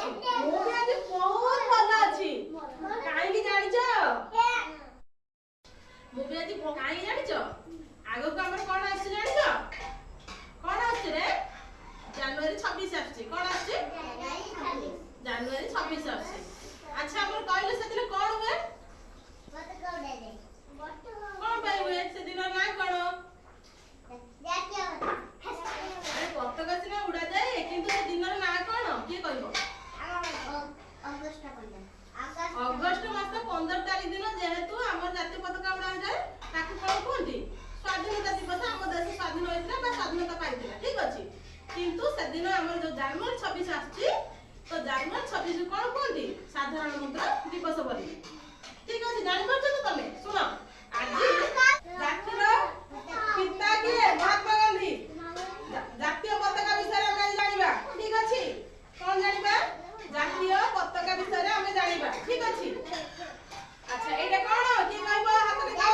ମୁଁ ବି ଆଜି ବହୁତ ଭଲ ଅଛି। କାହିଁକି ଜାଣିଛ? ମୁଁ ବି ଆଜି କାହିଁକି ଜାଣିଛ? ଆଗକୁ ଆମର କଣ ଆସୁଛି ଜାଣିଛ? କଣ ଆସୁଛି ରେ? ଜାନୁଆରୀ 26 ଆସୁଛି। କଣ ଆସୁଛି? ଜାନୁଆରୀ 26 ଆସୁଛି। ଆଚ୍ଛା, ଆମର କହିଲେ ସେଦିନ କଣ ହୁଏ? କଣ ପାଇଁ ହୁଏ? ସେଦିନର ନାଁ କଣ? ଆରେ, ପତାକା ସିନା ଉଡାଯାଏ, କିନ୍ତୁ ସେ ଦିନର ନାଁ କଣ? କିଏ କହିବ? ଅଗଷ୍ଟ ମାସ 15 ତାରିଖ ଦିନ ଯେହେତୁ ଆମର ଜାତୀୟ ପତାକା ଉଡାଯାଏ, ତାକୁ କଣ କୁହନ୍ତି? ସ୍ୱାଧୀନତା ଦିବସ। ଆମ ଦେଶ ସ୍ୱାଧୀନ ହୋଇଥିଲା ବା ସ୍ୱାଧୀନତା ପାଇଥିଲା, ଠିକ ଅଛି। କିନ୍ତୁ ସେଦିନ ଆମର ଯୋଉ ଜାନୁଆରୀ 26 ଆସୁଛି, ତ ଜାନୁଆରୀ 26 କଣ କୁହନ୍ତି? ସାଧାରଣତନ୍ତ୍ର ଦିବସ ବୋଲି। ଠିକ ଅଛି, ଜାଣିପାରୁଛ ତ ତମେ? ଶୁଣ, ଆଜି ଜାତିର ପିତା କିଏ? ମହାତ୍ମା ଗାନ୍ଧୀ। ଜାତୀୟ ପତାକା ବିଷୟରେ ଆମେ ଆଜି ଜାଣିବା, ଠିକ ଅଛି? କଣ ଜାଣିବା? ଜାତୀୟ ପତାକା ବିଷୟରେ ଆମେ ଜାଣିବା, ଠିକ ଅଛି? ଆଚ୍ଛା, ଏଇଟା କଣ? କିଏ କହିବ? ହାତ ଦେଖାଅ।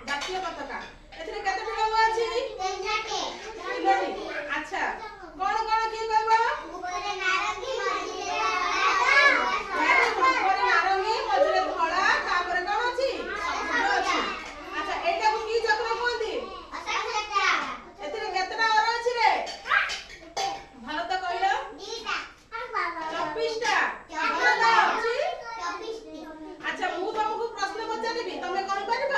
ଜାତୀୟ ପତାକା। ଏଥିରେ କେତୋଟି ରଙ୍ଗ ଅଛି? ତିନୋଟି। ଆଚ୍ଛା, କଣ କଣ? କିଏ କହିବ? Very good. ଉପରେ ନାରଙ୍ଗୀ, ମଝିରେ ଧଳା, ତାପରେ କଣ ଅଛି? ସବୁଜ ଅଛି। ଆଚ୍ଛା, ଏଇଟାକୁ କି ଚକ୍ର କୁହନ୍ତି? ଏଥିରେ କେତେଟା ଅର ଅଛି ରେ ଭରତ, କହିଲ? 24ଟା ଭରତ ଅଛି। ଆଚ୍ଛା, ମୁଁ ତମକୁ ପ୍ରଶ୍ନ ପଚାରିବି, ତମେ କହିପାରିବ?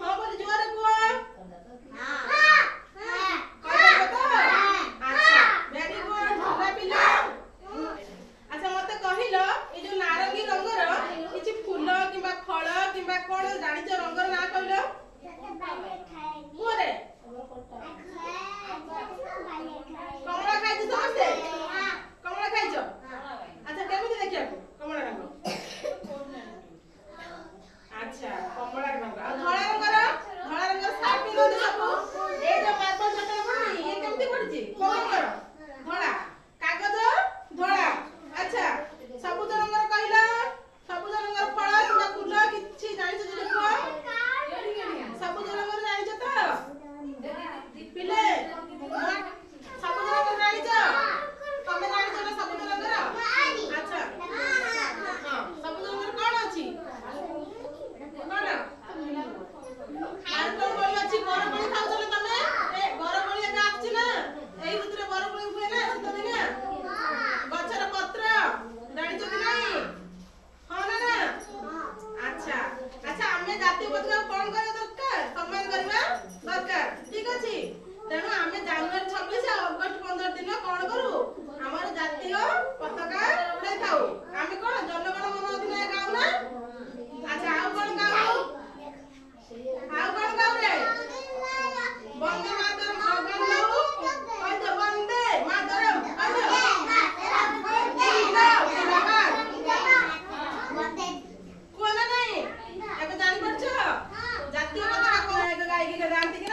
ହଁ ବୋଲି ଜୋରରେ କୁହ। କହିପାରିବ ତ? ଆଚ୍ଛା, ଭେରି ଗୁଡ, ଭଲ ପିଲା। ଆଚ୍ଛା, ମତେ କହିଲ, ଏଇ ଯୋଉ ନାରଙ୍ଗୀ ରଙ୍ଗର କିଛି ଫୁଲ କିମ୍ବା ଫଳ କିମ୍ବା କଣ ଜାଣିଛ? ରଙ୍ଗର ନାଁ କହିଲ। କୁହରେ। କମଳା ଖାଇଛ ସମସ୍ତେ? କମଳା ଖାଇଛ? ଆଚ୍ଛା, କେମିତି ଦେଖିବାକୁ କମଳା ରଙ୍ଗ? ଆଚ୍ଛା, କମଳା ରଙ୍ଗ। ଆଉ ଧଳା ରଙ୍ଗର? ଧଳା ରଙ୍ଗର ସାର୍ଟ ପିନ୍ଧନ୍ତି ସବୁ। ଏଇ ଯୋଉ ମାର୍ବଲ ଚଟାଣ ପଡୁନି, ଇଏ କେମିତି ପଡିଛି? କୋଉ ରଙ୍ଗର? ଧଳା। କାଗଜ ଧଳା। ଆଚ୍ଛା, ସବୁଜ ରଙ୍ଗର କହିଲ। ସବୁଜ ରଙ୍ଗର ଫଳ କିମ୍ବା ଫୁଲ କିଛି ଜାଣିଛ ଯଦି କୁହ। ସବୁଜ ରଙ୍ଗର ଜାଣିଛ ତ ପିଲେ? ସବୁଜ ରଙ୍ଗର ଜାଣିଛ? ତମେ ଜାଣିଛ ନା ସବୁଜ ରଙ୍ଗର? ଆଚ୍ଛା, ହଁ, ସବୁଜ ରଙ୍ଗର କଣ ଅଛି? କଣ? ନାରକେଳ କୋଳି ଅଛି। ବରକୋଳି ଖାଉଛ ନା ତମେ? ଏ ବରକୋଳି ଏବେ ଆସୁଛି ନା? ଏଇ ଋତୁରେ ବରକୋଳି ହୁଏ ନା, ଶୀତ ଦିନିଆ? ଗଛର ପତ୍ର ଜାଣିଛ କି ନାହିଁ? ହଁ ନା ନା? ଆଚ୍ଛା ଆଚ୍ଛା, ଆମେ ଜାତୀୟ ପତାକାକୁ କଣ କରିବା ଦରକାର? ସମ୍ମାନ କରିବା ଦରକାର, ଠିକ ଅଛି? ତେଣୁ ଆମେ ଜାନୁଆରୀ 26 ଆଉ ଅଗଷ୍ଟ 15 ଦିନ କଣ କରୁ? ଆମର ଜାତୀୟ ପତାକା ଉଡାଇଥାଉ। ଆମେ କଣ ଜନଗଣ ମନ ଅଧିନାୟକ ଗାଉ ନା? ଆଚ୍ଛା, ଆଉ କଣ ଗାଉ? ଆଉ କଣ ଗାଉ ରେ? ବନ୍ଦେ ମାତରମ୍ ସ୍ଲୋଗାନ ଗାଉ। କହିଦିଅ, ବନ୍ଦେ ମାତରମ୍ କହିଦିଅ। ଜିନ୍ଦାବାଦ କୁହ ନା ନାଇଁ? ଏବେ ଜାଣିପାରୁଛ ଜାତୀୟ ପତାକା କୋଉ ଗାଇକି ଗାଆନ୍ତି କି?